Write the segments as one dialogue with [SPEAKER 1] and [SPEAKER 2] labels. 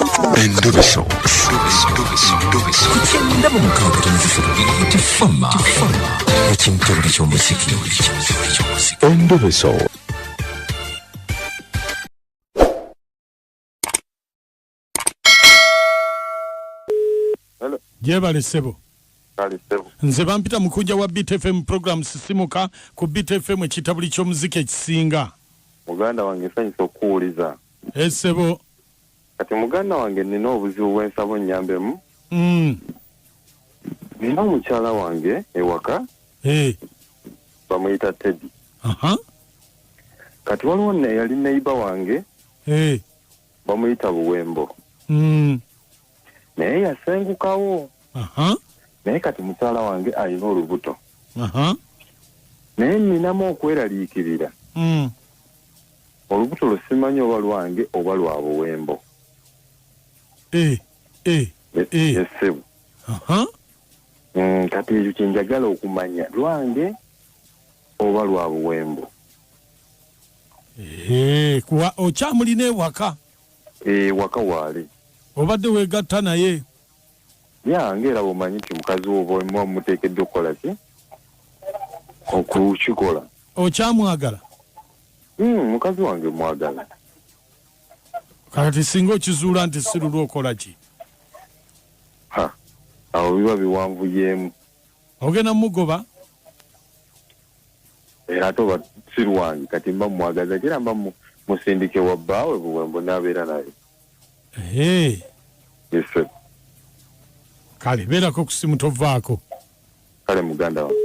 [SPEAKER 1] Endobeso.
[SPEAKER 2] Ku kyenda mu mukaaga tonzisatu tifama ekintobuli ky'omuziki.
[SPEAKER 1] Endobeso.
[SPEAKER 3] Gyebale ssebo.
[SPEAKER 4] Kale ssebo.
[SPEAKER 3] Nze bampita mukunja wa Beat FM program Sisimuka ku Beat FM ekitabuli ky'omuziki ekisinga.
[SPEAKER 4] Muganda wange nsanyusa okukuwuliza.
[SPEAKER 3] Eh, ssebo.
[SPEAKER 4] Kati muganda wange nina obuzibu bwensaba onnyambemu. Nina omukyala wange ewaka. Bamuyita Teddy. Kati waliwo eyali neighbor wange. Bamuyita Buwembo. Naye yasengukawo. Naye kati mukyala wange alina olubuto. Naye nninamu okweraliikirira. Olubuto lwe simanyi oba lwange oba lwa Buwembo. Ssebo. Kati ekyo kye njagala okumanya, lwange oba lwa Buwembo.
[SPEAKER 3] Kuba okyamulina ewaka?
[SPEAKER 4] Ewaka waali.
[SPEAKER 3] Obadde weegatta naye?
[SPEAKER 4] Ya, ng'era bw'omanyi nti mukazi wo oba muba muteekeddwa okukola ki? Okukikola.
[SPEAKER 3] Okyamwagala?
[SPEAKER 4] Mukazi wange mwagala.
[SPEAKER 3] Kati singa okizuula nti si lulwo okola ki?
[SPEAKER 4] Ha, awo biba biwanvuyeemu.
[SPEAKER 3] Ogenda mugoba?
[SPEAKER 4] Era ate oba si lwange kati mba mwagaza ki era mba musindike wa bbaawe Buwembo n'abeera naye. Yes, sir.
[SPEAKER 3] Kale beerako ku simu tovaako.
[SPEAKER 4] Kale muganda wange.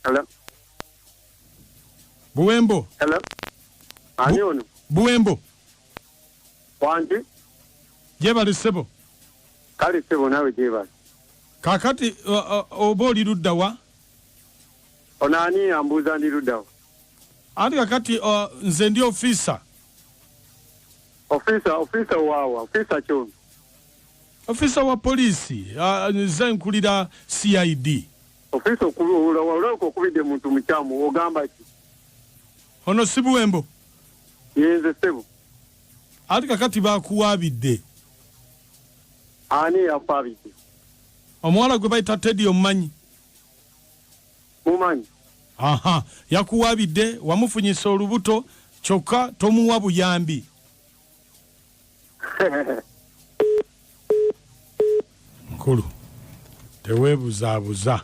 [SPEAKER 5] Hello.
[SPEAKER 3] Buwembo.
[SPEAKER 5] Hello. Ani ono?
[SPEAKER 3] Buwembo.
[SPEAKER 5] Wangi?
[SPEAKER 3] Gyebale ssebo.
[SPEAKER 5] Kale ssebo naawe gyebale.
[SPEAKER 3] Kaakati oba oli ludda wa?
[SPEAKER 5] Ono ani ambuuza ndi ludda wa?
[SPEAKER 3] Anti kakati nze ndi ofiisa.
[SPEAKER 5] Ofiisa, ofiisa waawa? Ofiisa ki ono?
[SPEAKER 3] Ofiisa wa poliisi, nze nkulira CID.
[SPEAKER 5] Ofiisa olabika okubidde muntu mukyamu, ogamba ki?
[SPEAKER 3] Ono si Buwembo?
[SPEAKER 5] Ye nze ssebo.
[SPEAKER 3] Anti kakati bakuwaabidde.
[SPEAKER 5] Ani yakuwaabidde?
[SPEAKER 3] Omuwala gwe bayita Teddy omumanyi?
[SPEAKER 5] Mumanyi.
[SPEAKER 3] Aha, yakuwaabidde wamufunyisa olubuto kyokka tomuwa buyambi. Nkulu teweebuzaabuza.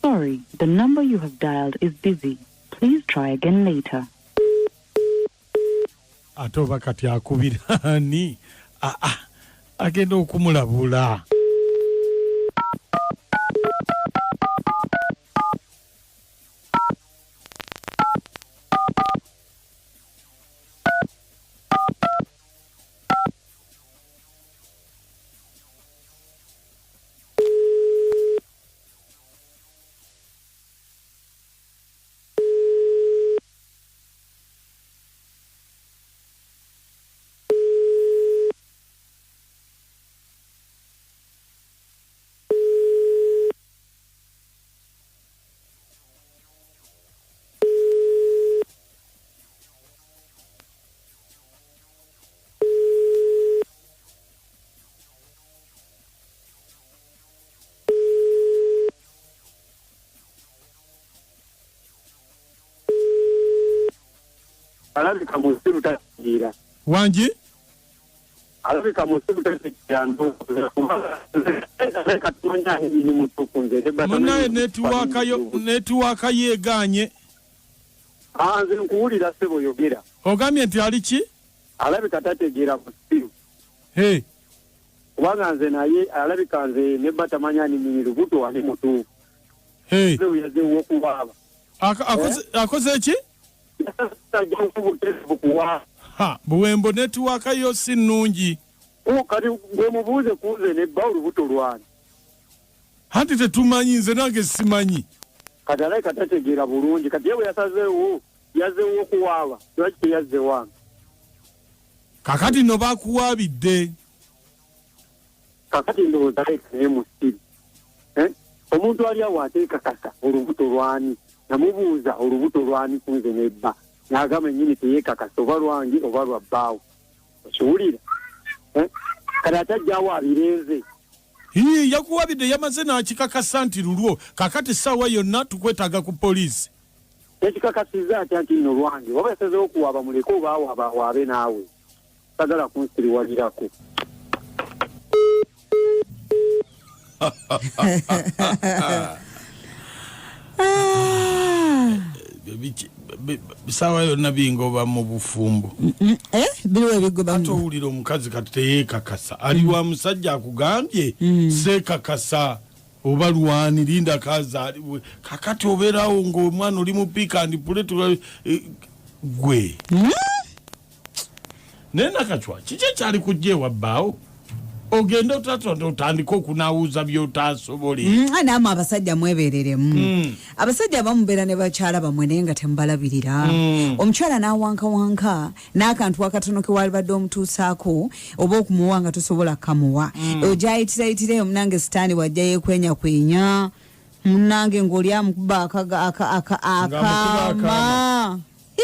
[SPEAKER 6] Sorry, the number you have dialed is busy. Please try again later.
[SPEAKER 3] Ate oba kati akubira ani? Agenda okumulabula.
[SPEAKER 5] Alabika musiru tategeera.
[SPEAKER 3] Wangi?
[SPEAKER 5] Alabika musiru tategeera ndowooza. Alabika tumanyi ani nyini mutuufu nze ne bata
[SPEAKER 3] Munnaye
[SPEAKER 5] naye
[SPEAKER 3] netiwaaka yo egaanye.
[SPEAKER 5] Nze nkuwulira ssebo yogera.
[SPEAKER 3] Ogambye nti ali ki?
[SPEAKER 5] Alabika tategeera musiru.
[SPEAKER 3] Hey.
[SPEAKER 5] Kubanga nze naye alabika nze ne batamanya ni mini lubuto ani mutuufu.
[SPEAKER 3] Hey.
[SPEAKER 5] Yaze okuwaaba.
[SPEAKER 3] Akoze ki? Ha, Buwembo network yo si nnungi.
[SPEAKER 5] Kati gwe mubuuze kunze ne bba olubuto lwani.
[SPEAKER 3] Anti tetumanyi, nze nange simanyi.
[SPEAKER 5] Kati alabika tategeera bulungi. Kati ye bwe yasazeewo, yazzeewo okuwaaba. Lwaki teyazze wange?
[SPEAKER 3] Kakati nno bakuwaabidde.
[SPEAKER 5] Kakati ndowooza alabika naye musiru. Omuntu ali awo ateekakasa olubuto lwani. Namubuuza olubuto lwani kunze ne bba. N'agamba ennyini teyeekakasa oba lwange oba lwa bbaawe. Okiwulira? Kati ate ajjawo abirenze.
[SPEAKER 3] Hii, yakuwabidde yamaze n'akikakasa nti lulwo. Kakati ssaawa yonna tukwetaaga ku poliisi.
[SPEAKER 5] Yakikakasizza atya nti nno lwange? Waba yasazeewo okuwaaba muleke oba awaaba awaabe naawe. Sagala kunsiriwalirako.
[SPEAKER 3] Sawa yonna bingoba mu bufumbo.
[SPEAKER 7] Biriwo ebigoba
[SPEAKER 3] Ate owulira omukazi kati teyeekakasa. Ali wa musajja akugambye seekakasa oba lwani linda kazaalibwe. Kakati obeerawo ng'omwana oli mu pick and play gwe. Naye Nakacwa kiki ekyali kujja ewa bbaawo? Ogende otatonda otandike okunaawuza by'otaasobole.
[SPEAKER 7] Nammwe abasajja mwebereremu. Abasajja abamu mubeera ne bakyala bammwe naye nga temubalabirira. Omukyala n'awankawanka n'akantu akatono ke walibadde omutuusaako oba okumuwa nga tosobola kamuwa. Ogyayitirayitiraayo munnange sitaani wajja yeekwenyakwenya. Munnange ng'oli amukuba akaama.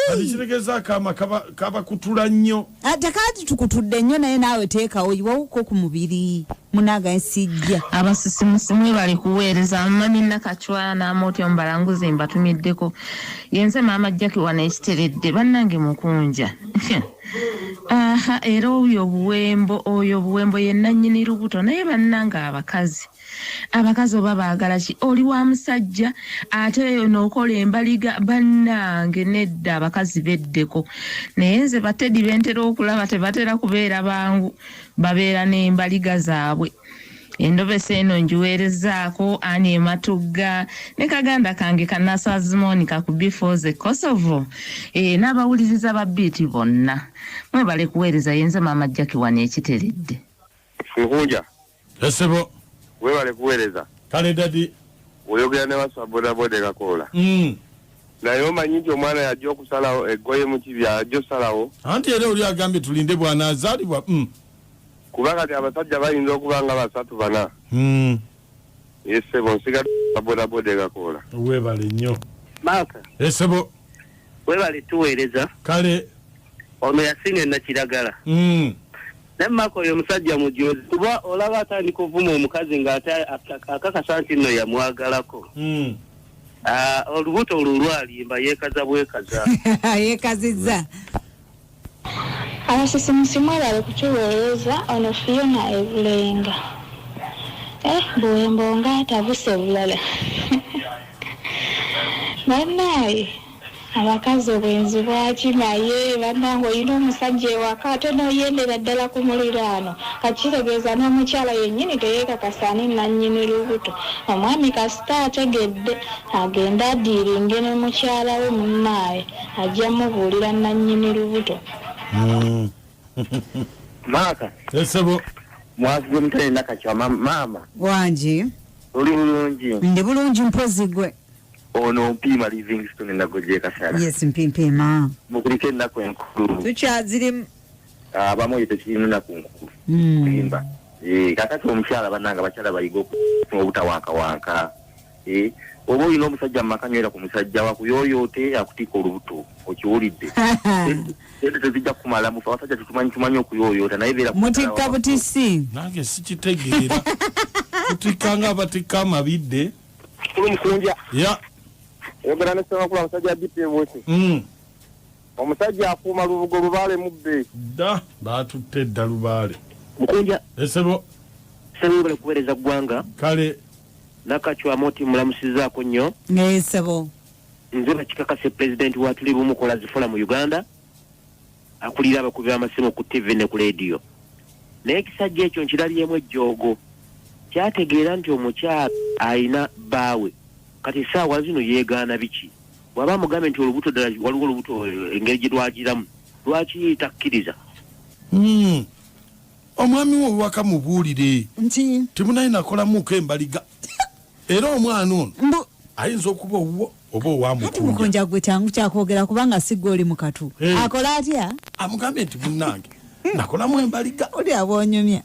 [SPEAKER 3] Kati kitegeeza akaama kaba kutula nnyo.
[SPEAKER 7] Ate kati tukutudde nnyo naye naawe teekawo oyiwawuko ku mubiri. Munaaga nsijja.
[SPEAKER 8] Abasisimusi mwebale kuweereza. Mami Nakacwa n'amooti omubalanguzi mbatumiddeko. Yenze maama Jackie wano ekiteredde bannange mukunja. Aha, era oyo Buwembo ye nannyini lubuto naye bannange abakazi. Abakazi oba baagala ki? Oli wa musajja ate n'okola embaliga bannange nedda abakazi beddeko. Naye nze batedi bentera okulaba tebatera kubeera bangu, babeera n'embaliga zaabwe. Endobese eno njiweerezaako ani ematugga ne kaganda kange kanasazimonika ku B4 Kosovo. N'abawuliriza ba Beat bonna mwebale kuweereza. Yenze maama Jackie wano ekiteredde.
[SPEAKER 4] Nkunja.
[SPEAKER 3] Esebo.
[SPEAKER 4] Webale kuweereza.
[SPEAKER 3] Kale dadi.
[SPEAKER 4] Oyogera ne baswa bodaboda Kakoola. Naye omanyi nti omwana yajja okusalawo eggoye mu kibya ajja osalawo.
[SPEAKER 3] Anti era oli agambye tulinde bw'anaazaalibwa.
[SPEAKER 4] Kuba kati abasajja bayinza okuba nga 3 4. Esebo nsigadde bodaboda Kakoola.
[SPEAKER 3] Webale nnyo.
[SPEAKER 9] Maaka.
[SPEAKER 3] Esebo.
[SPEAKER 9] Webale tuweereza.
[SPEAKER 3] Kale.
[SPEAKER 9] Ono yasinga Nakiragala. Naye Maaka oyo omusajja mujozi kuba olaba atandika ovuma omukazi ng'ate akakasa nti nno yamwagalako. Olubuto olwo lwalimba yeekaza bwekaza.
[SPEAKER 7] Yeekazizza.
[SPEAKER 10] Abasisimusi mwebale kutuweereza. Ono Fiona Ebulenga. Buwembo nga atabuse bulala. Bannaaye abakazi obwenzi bwaki naye bannange olina omusajja ewaka ate n'oyendera ddala ku muliraano. Kakitegeeza n'omukyala yennyini teyeekakasa ani nannyini lubuto. Omwami kasita ategedde agende adiiringe ne mukyala we munnaaye ajja mubuulira nannyini lubuto.
[SPEAKER 11] Maaka.
[SPEAKER 3] Esebo.
[SPEAKER 11] Mwasi mutane Nakacwa maama.
[SPEAKER 7] Wangi.
[SPEAKER 11] Oli bulungi.
[SPEAKER 7] Ndi bulungi mpozi gwe.
[SPEAKER 11] Ono Mpiima Livingstone Nagojje Kasala.
[SPEAKER 7] Yes, Mpiima.
[SPEAKER 11] Mukulike ennaku enkulu.
[SPEAKER 7] Tukyazirimu.
[SPEAKER 11] Abamu ye tekirina nnaku nkulu. Kulimba. Kakati omukyala bannange abakyala bayiga obutawankawanka. Oba olina omusajja mu maka nywera ku musajja wakuyooyoote akutikka olubuto okiwulidde. Sente tezijja kukumala mufe abasajja tetumanyi okuyooyoota naye beera
[SPEAKER 7] mutikka butisi.
[SPEAKER 3] Nange sikitegeera. Kutikka nga abatikka amabidde.
[SPEAKER 5] Kulu Mukunja.
[SPEAKER 3] Ya.
[SPEAKER 5] Oyogera ne Ssemakula omusajja DP Bwosi. Omusajja akuuma lubugo lubaale mubbe.
[SPEAKER 3] Dda baatutte dda lubaale.
[SPEAKER 9] Mukunja.
[SPEAKER 3] Esebo.
[SPEAKER 9] Sebo bale kuweereza ggwanga.
[SPEAKER 3] Kale.
[SPEAKER 9] Nakacwa moti mulamusizaako nnyo.
[SPEAKER 7] Esebo.
[SPEAKER 9] Nze bakikakase pulezidenti wa Tuli Bumu Kola Zifola mu Uganda.
[SPEAKER 12] Akulira abakubi b'amasimu ku TV ne ku leediyo. Naye ekisajja ekyo nkirabyemu ejjoogo. Kyategeera nti omukyala alina bbaawe. Kati essaawa zino yeegaana biki? Bw'aba amugambye nti olubuto ddala waliwo olubuto engeri gye lwagiramu, lwaki takkiriza?
[SPEAKER 3] Omwami wo owaka mubuulire
[SPEAKER 7] nti
[SPEAKER 3] timunaye nakolamuko embaliga era omwana ono ayinza okuba owuwo oba
[SPEAKER 7] Anti
[SPEAKER 3] owamukunja.
[SPEAKER 7] Mukunja gwe kyangu kyakwogera kubanga si gwe oli mu katu. Akola atya?
[SPEAKER 3] Amugambye nti munnange nakolamu embaliga.
[SPEAKER 7] Oli abonyumya.